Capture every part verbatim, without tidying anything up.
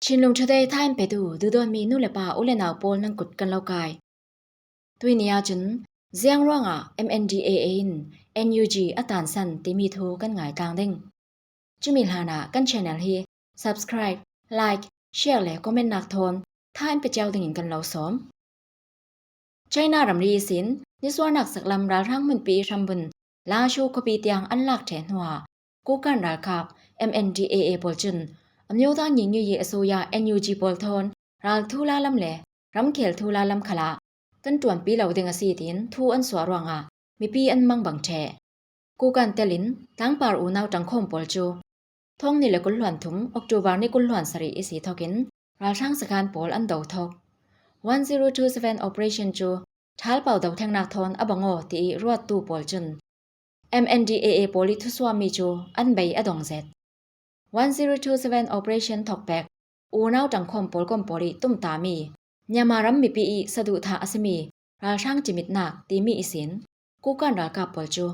Chinlung Today thain petu duhdawtmi nu le pa u le nau pawl nan kut kan lo kai. Tuini ah cun ziang ruangah M N D A A in N U G a tansan timi thu kan ngai tlang ding. Cumi hlanah kan channel hi subscribe, like, share le comment nak thawn thain pe ciau dingin kan lo sawm. China ramri ihsin nisuahnak saklam ralhrang hmunpi hrambun Lashu khuapi tiang an lak ṭheh hnuah Kukan ralkap M N D A A pawl cun အမျိုးသားညီညွတ်ရေးအစိုးရ N U G pawl thawn ral thu la lam le ramkhel thu la lam khalah kan ṭuanpi lo ding a si tiin thu an suah ruangah mipi an mangbang ṭheh. Kukan telin tlangpar unau ṭangkhawm pawl cu thawng ni le kul hluan thum October ni kul hluan sarih ihsi thokin ralhrang sakhan pawl an do thok. One zero two seven operation cu ṭhalpau dothengnak thawn a bang aw ti ih ruattu pawl cun M N D A A pawl ih thusuahmi cu an bei a dong zet. One zero two seven operation thokpek unau ṭangkhawm pawlkom pawl ih tumtami Myanmar ram mipi ih saduhthah a simi ralhrang cimitnak timi ihsin Kukan ralkap pawl cu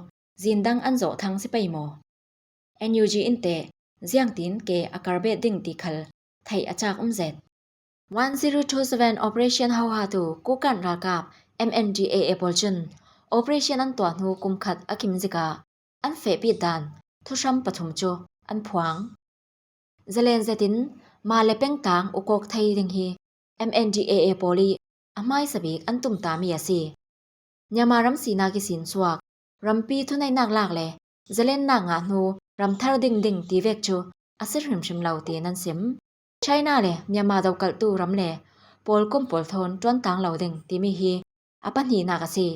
zindang an zawh thang si pei maw? N U G in teh ziangtin ke a karbet ding ti khal theih a cak um zet. One zero two seven operation hohatu Kukan ralkap M N D A A pawl cun operation an tuah hnu kum khat a kim zikah an fehpit dan thuhram pathum cu an phuang. Zalen zetin ma le pengtang ukawk thei ding hi M N D A A pawl ih a hmaisa bik an tumtami a si. Myanmar ram sinak ihsin suak rampi thuneihnak lak le zalennak ngah hnu ramthar ding ding ti vek cu a si hrimhrim lo tiin an sim. China le Myanmar dokalhtu ram le pawlkom pawl thawn ṭuantang lo ding timi hi a pahnihnak a si.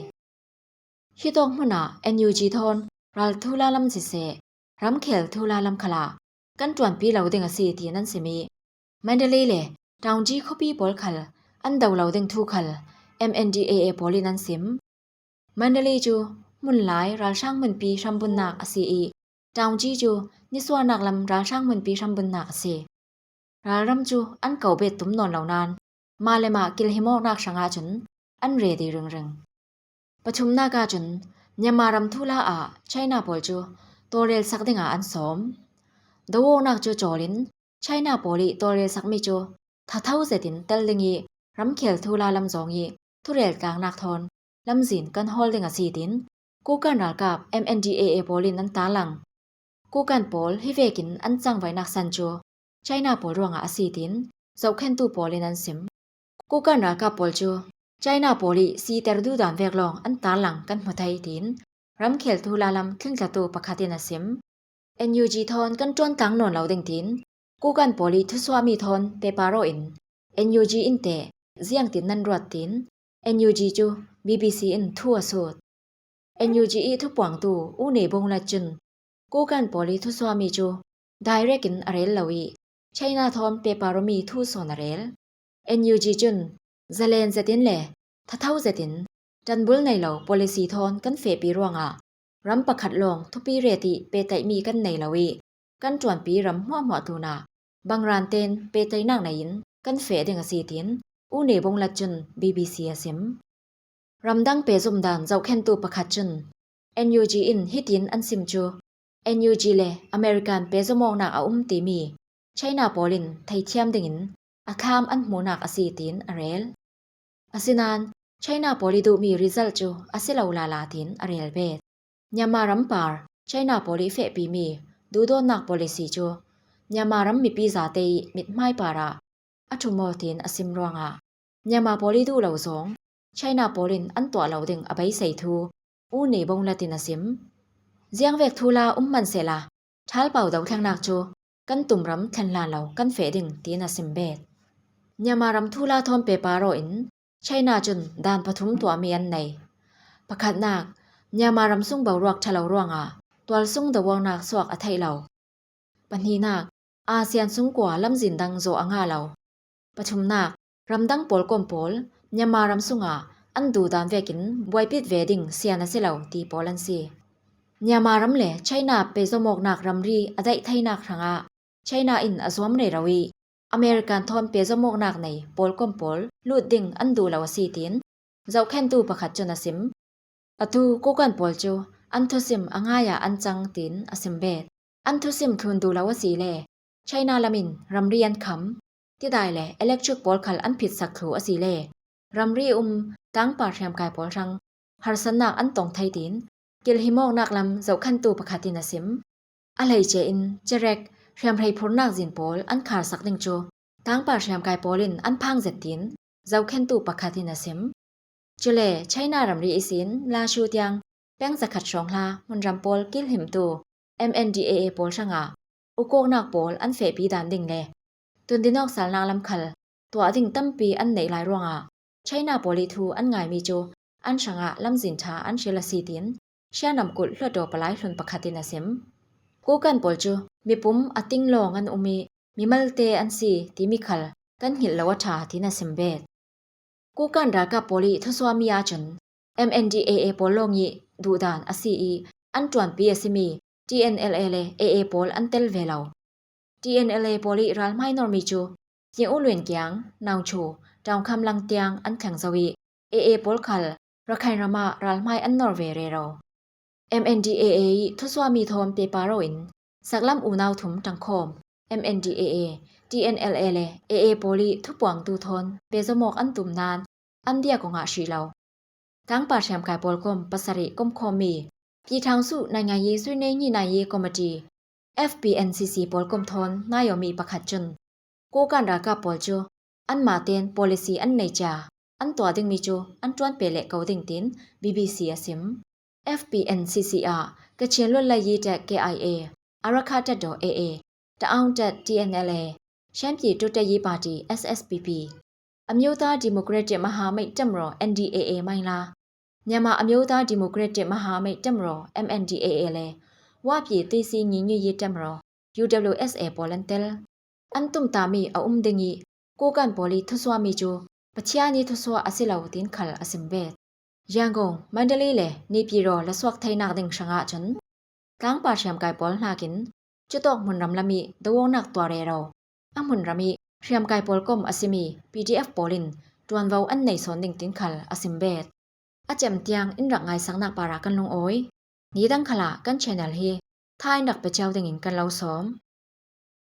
Hitawk hmunah N U G thawn ral thu la lam siseh, ramkhel thu la lam khalah kan ṭuanpi lo ding a si tiin an sim ih Mandalay le Taunggyi khuapi pawl khal an do lo ding thu khal M N D A A pawl in an sim. Mandalay cu hmunlai ralhrang hmunpi hrambunnak a si ih Taunggyi cu nisuahnak lam ralhrang hmunpi hrambunnak a si. Ralram cu an ko bet tum nawn lo nain mah le mah kilhimawknak hrangah cun an redi ringring. Pathumnak ahcun Myanmar ram thu la ah China pawl cu tawlrel sak dingah an sawm. Doawknak cu cawlin China pawl ih tawlrel sakmi cu thatho zetin tel ding ih ramkhel thu la lam zawng ih thurel tlangnak thawn lamzin kan hawl ding a si tiin Kukan ralkap M N D A A pawl in an tarlang. Kukan pawl hi vekin an cangvaihnak san cu China pawl ruangah a si tiin zohkhentu pawl in an sim. Kukan ralkap pawl cu China pawl ih siter duhdan vek lawng an tarlang kan hmu thei tiin ramkhel thu la lam thlingtlatu pakhat in a sim. N U G thawn kan ṭuantang nawn lo ding tiin Kukan pawl ih thusuahmi thawn pehpar aw in N U G in teh ziangtin nan ruat tiin N U G cu B B C in thu a sut. N U G ih thupuangtu U Ne Bonglat cun Kukan pawl ih thusuahmi cu direct in a rel lo ih China thawn pehpar awmi thu sawn a rel. N U G cun zalen zetin le thatho zetin ṭanbul nei lo policy thawn kan fehpi ruangah ram pakhat lawng thupi ret ih pehtaihmi kan nei lo ih kan ṭuanpi ram hmuahhmuah tlunah bangran tein pehtaihnak nei in kan feh ding a si tiin U Ne Bonglat cun B B C a sim. Ramdang pehzom dan zohkhentu pakhat cun N U G in hitin an sim cu N U G le American pehzom awknak a um timi China pawl in theithiam dingin a thlam an hmuhnak a si tiin a rel. Asinain China pawl ih duhmi result cu a si lo lala tiin a rel bet. Myanmar ram par China pawl ih fehpimi duhdawtnak policy cu Myanmar ram mipi zate ih mithmai parah a ṭhum aw tiin a sim ruangah Myanmar pawl ih duh lo zawng China pawl in an tuah lo ding a beisei thu U Ne Bonglat in a sim. Ziangvek thu la um hmansehla ṭhalpau dothlengnak cu kan tumram thlen hlan lo kan feh ding tiin a sim bet. Myanmar ram thu la thawn pehpar aw in China cun dan pathum tuahmi an nei. Pakhatnak, Myanmar ram sung boruak ṭha lo ruangah tualsung doawknak suak a theih lo. Pahnihnak, ASEAN sungkua lamzin dang zawh a ngah lo. Pathumnak, ramdang pawlkom pawl Myanmar ram sungah an duhdan vekin buaipit ve ding sian a si lo ti pawl an si. Myanmar ram le China pehzom awknak ramri a daih theinak hrangah China in a zuam rero ih American thawn pehzom awknak nei pawlkom pawl lut ding an duh lo a si tiin zohkhentu pakhat cun a sim. Atu Kukan pawl cu an thusim a ngai ah an cang tiin a sim bet. An thusim thlun duh lo a si le China lam in ramri an kham, tidai le electric pawl khal an phitsak thlu a si le ramri um tangpar hriamkai pawl hrang harsatnak an tong thei tiin kilhimawknak lam zohkhentu pakhat in a sim. A hleice in cerek hriamhrei phurnak zin pawl an kharsak ding cu tangpar hriamkai pawl in an phang zet tiin zohkhentu pakhat in a sim. Cule China ramri ihsin Lashu tiang peng zakhat hrawng hla hmunram pawl kilhimtu M N D A A pawl hrangah ukawknak pawl an fehpi dan ding le tundinawk salnak lam khal tuah ding tampi an neih lai ruangah China pawl ih thu an ngaimi cu an hrangah lamzin ṭha an hril a si tiin hrianram kulh hluttaw palai hlun pakhat in a sim. Kukan pawl cu mipum a tinglawng an um ih mimalte an si timi khal kan hngilh lo a ṭha tiin a sim bet. Kukan ralkap pawl ih thusuahmi ahcun M N D A A pawl lawng ih duhdan a si ih an ṭuanpi a simi T N L A le A A pawl an tel ve lo. T N L A pawl ih ralhmai normi cu Zing U Luen Kiang, Naungchu, Ṭaungkham Lang tiang an thleng zo ih A A pawl khal Rakhine ram ah ralhmai an nor ve rero. M N D A A ih thusuahmi thawn pehpar in saklam unau thum ṭangkhawm M N D A A, T N L A le A A pawl ih thupuangtu thawn pehzom awk an tum nain an bia kongah hrih lo. Tangpar hriamkai pawl kom pasarih komkhawmmi Pyidaungsu Naingngayi Suinei Nginaiyi Committee, F P N C C pawl kom thawn nai awmi pakhat cun Kukan ralkap pawl cu anmah tein policy an nei cia an tuah dingmi cu an ṭuan peh leh ko ding tiin B B C a sim. F P N C C ah Kachin Lutlai Yi Ṭet K I A, Arakha Ṭetdaw A A, Ta'aung Ṭet T N L A, Shanpi Ṭuṭe Yi Party S S P P, အမျိုးသားဒီမိုကရက်တစ်မဟာမိတ်တပ်မတော် N D A A မိုင်းလား, မြန်မာအမျိုးသားဒီမိုကရက်တစ်မဟာမိတ်တပ်မတော် M N D A A လဲဝပြည်သွေးစည်းညီညွတ်ရေးတပ်မတော် U W S A ပေါ်လန်တဲလ် an tumtahmi a um ding ih Kukan pawl ih thusuahmi cu Pathian ih thusuah a si lo tiin khal a sim bet. Yangon, Mandalay le Naypyidaw lasuak theinak ding hrangah cun tlangpar hriamkai pawl hnakin cutawk hmunram lam ih doawknak tuah rero a hmunram ih hriamkai pawl kom a simi P D F pawl in ṭuanvo an nei sawn ding tiin khal a sim bet. A cem tiang in rak ngaisaknak parah kan lungawi. Nidang khalah kan channel hi tha in rak pe cio dingin kan lo sawm.